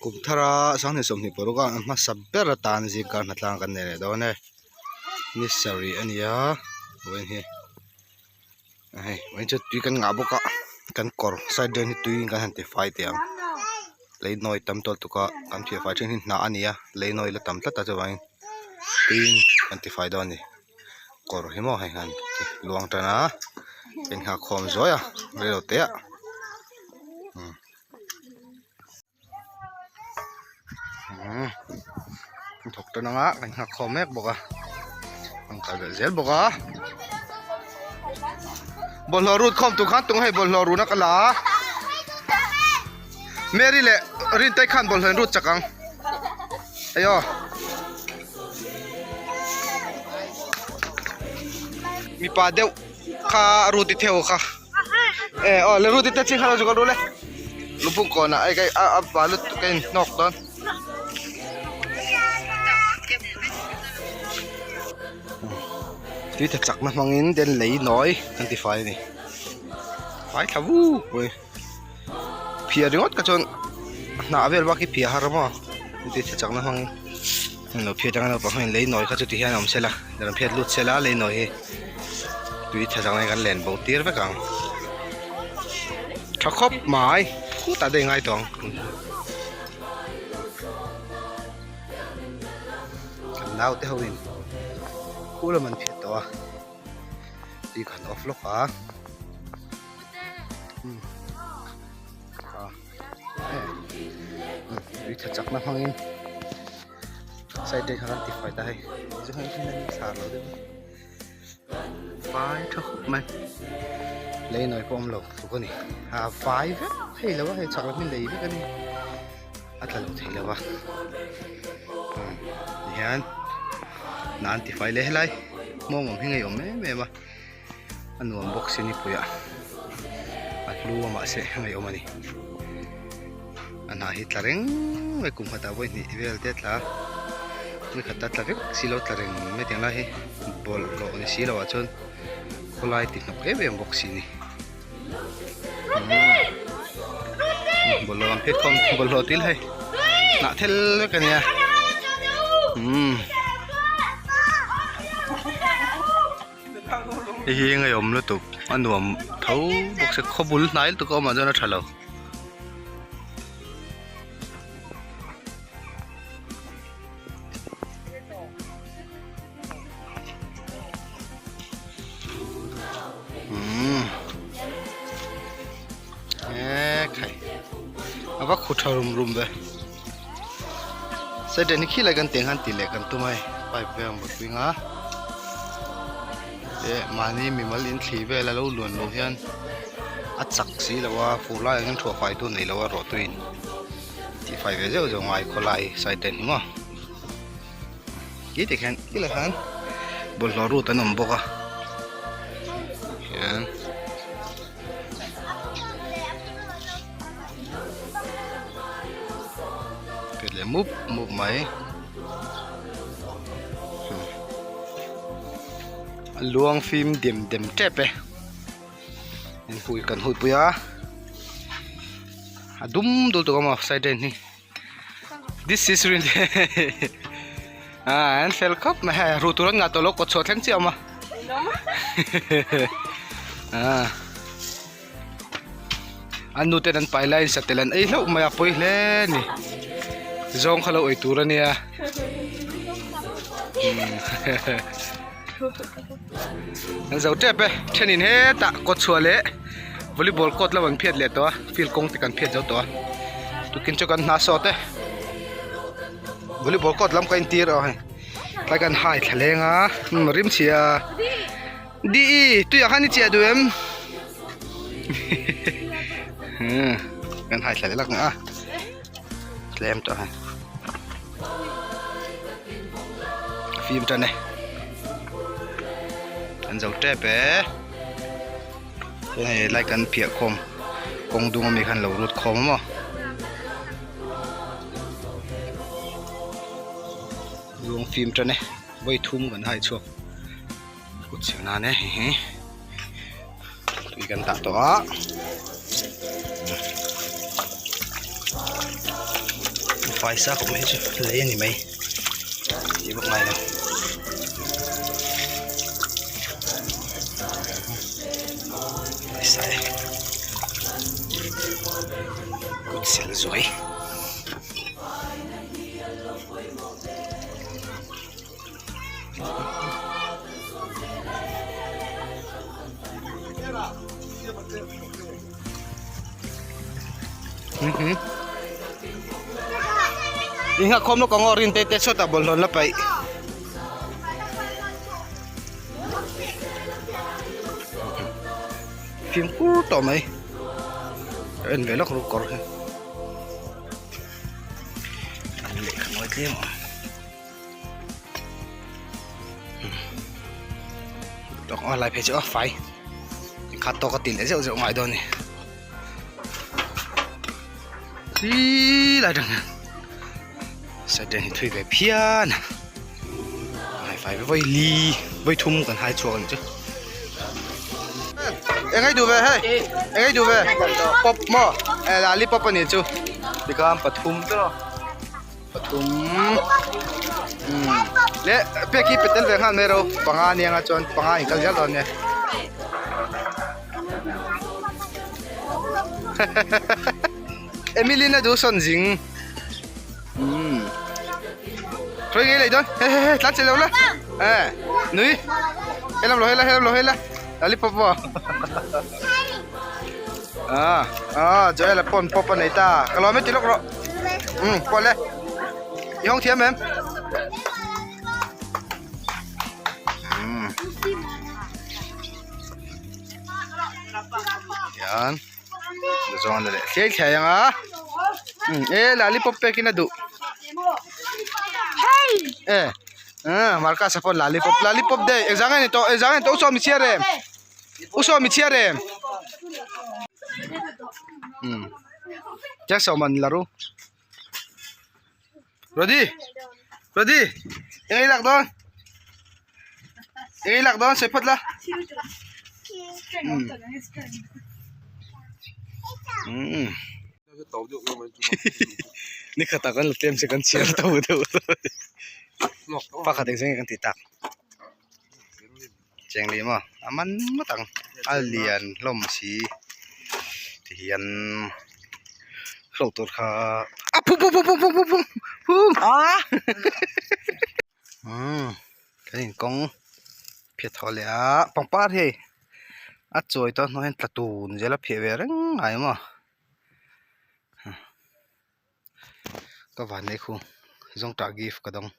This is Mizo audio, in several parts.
Kum thara sanghnih 25 a hmasa ber atan zingkar hnatlang kan nei leh dawn e ni sarih a ni a vawiin hi hei vawiin chu tui kan ngah bawk a kan kawr side drain hi tui in kan han ti fai teh ang lei nawi tam tawh lutuk a kan phiah fai thin hi hnah a ni a lei nawi la tam tlat a chuvangin tuiin kan ti fai dawn a ni kawr hi maw hei han luang tan a inghak khawm zuai a reilo te ah. An thawk tan anga kan nghak khawm mek bawk a an kal belh zel bawk a bawlhhlawh rut khawm tur khan tung hei bawlhhlawh runa ka la a Mary leh Rintei khan bawlhhlawh in rut chak ang hei aw mipa deuh kha rut i theu kha. E aw le ruti te chi kha lo chu ka ru le lupung kawnah ai kai a a va lutuk a in hnawk dawn tui tha chakna hmangin den lei nawi kan ti fai a ni fai thla vuk mai phiah ringawt kha chuan hnah vel bak hi phiah har maw tui tha chakna hmangin Lo phiat anga naupang hian lei nawi kha chu ti hian a awm sela rawn phiat lut sela lei nawi hi tui tha zang kan len bo tir vek ang tha khawp mai khutah te ngai tawh ang kan nau te ho in khu lam an phiat tawh a tui khan off lawk a tui tha chakna hmangin side te kha kan tifai ta hei chu hei hi an thla lo deuh vai tha khawp mai lei nawi pawh awm lo tluk a ni a vai vek thei lo a hei chak lam hi lei vek a ni a tla lo thei lo a tihian hna an tifai leh helai hmawng awm hi ngei awm em em a. a nuam bawk si nipui ah a hlu a mahse a ngaihawm a ni a hnah hi tla reng mai kum khatah vawi hnih vel te a tla vawi khat a tla vek si lo tla reng mai tiang lai hi bawlhhlawh ni si lo ah chuan khawlai ti hnawk em em bawk si a ni bawlhhlawh ang phei khawm bawlhhlawh til hei hnah thel vek a nia umm. Hei hi ngeiawm lutuk a nuam tho bawk se khaw bul hnai lutuk a awm ah chuan a tha lo. Umm ekhai a va khu tha rum rum ve side hi khilai kan teng han tih leh kan tum a hei pipe vel ang buaipui anga eh mahni mimal in thli vel a lo luan loh hian a chak si lo a fur lai ang hian thuah fai tu nei lo a rawh tuin tih fai ve zeuh zeuh ngai khawlai side te ni maw khi tikhian khilai khan bawlhhlawh rut an awm bawk a hian. Pet leh mup mup mai a luang fim dem dem tep e in hui kan hui pui a a dum dul tur a awm a side hi this is rin a an fel khawp mai hei ruh tur an ngah tawh lo kawt chhuah thleng chiah a awm a ah. An nu ten an pai laiin satel an ei hlauh mai a pawi hle a ni zawng kha lo ei tur a nia an zo tep e thenin hetah kawt chhuah leh volleyball court lam an phiat leh tawh a field kawng te kan phiat zo tawh a tukin chu kan hna sawt e volleyball court lam ka intir a hei tlai kan hai thla leng a rim chhia. Di tuiah khan i chiah duh em? Kan hai thla leh lak a tlem tawh hei fim tan e an zo tep e chuan hei lai kan phiah khawm kawng dung ami khan lo rut khawm a maw luang fim tan e vawi thum kan hai chhuak. Kut chhia nan e hei hi tui kan dah tawh a. Fai sa khawp mai hi chu lei a ni mai tih bawk ngai lo. Fai sa e kut sil zuai. Inga khawm lawk ang aw rin te te sawtah bawlhhlawh an la paih. Fimkhur tawh mai ka en ve lawk ru kawr hi an lehkha nawi tlem a tawk a lai phei chu a fai khat tawk a ti leh zeuh zeuh ngai dawn a ni khi lai atang hian side hi thui ve phian a hai fai ve vawi li vawi thum kan hai chhuak a nih chu eng ei duh ve hei eng ei duh ve pop maw eh lollipop a nih chu tikhan pathum te maw. Pathum leh pek hi pe tel ve nghal mai ro panga aniang a chuan panga in kal zel dawn nia Emily na duh sawn zing umm hruai ngei leh dawn he he he tlan che lo la eh nui helam lo hela helam lo hela lollipop maw ah ah Joel a pawn pop a nei ta ka lawm e ti lawk rawh. Um kual e i hawng thiam em um hian zawng la leh thliai thliai ang a um e lollipop pek in a duh e ah marcus a pawh lollipop lollipop day exam a ni tawh exam a ni tawh u sawmi chhiar em u sawmi chhiar em um. Jackson man la ru Ready Ready eng ei lak dawn eng ei lak dawn sawi phawt la um ni khatah kan la tlem se kan chhiar to deuh pakhat eng zeng nge kan tih tak Chengli maw a man ngawt ang a lian hlawm si ti hian hlauh tur kha a phung phung phung phung phung phung phung umm kan inkawng phiat haw leh a pangpar hi hei a chawi tawh hnuah hian tla tun zel a phiah ve reng ngai maw ka van nei khu zawngtah gift ka dawng.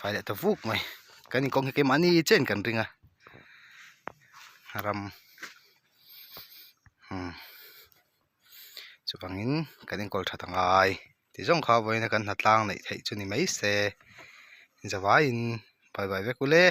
Fai leh ta vuk mai kan inkawng hi keimahni chen kan ring a ram umm chuvangin kan enkawl that angai ti zawng kha vawiin a kan hnatlang neih theih chu ni mai se zavaiin bye bye vek ule.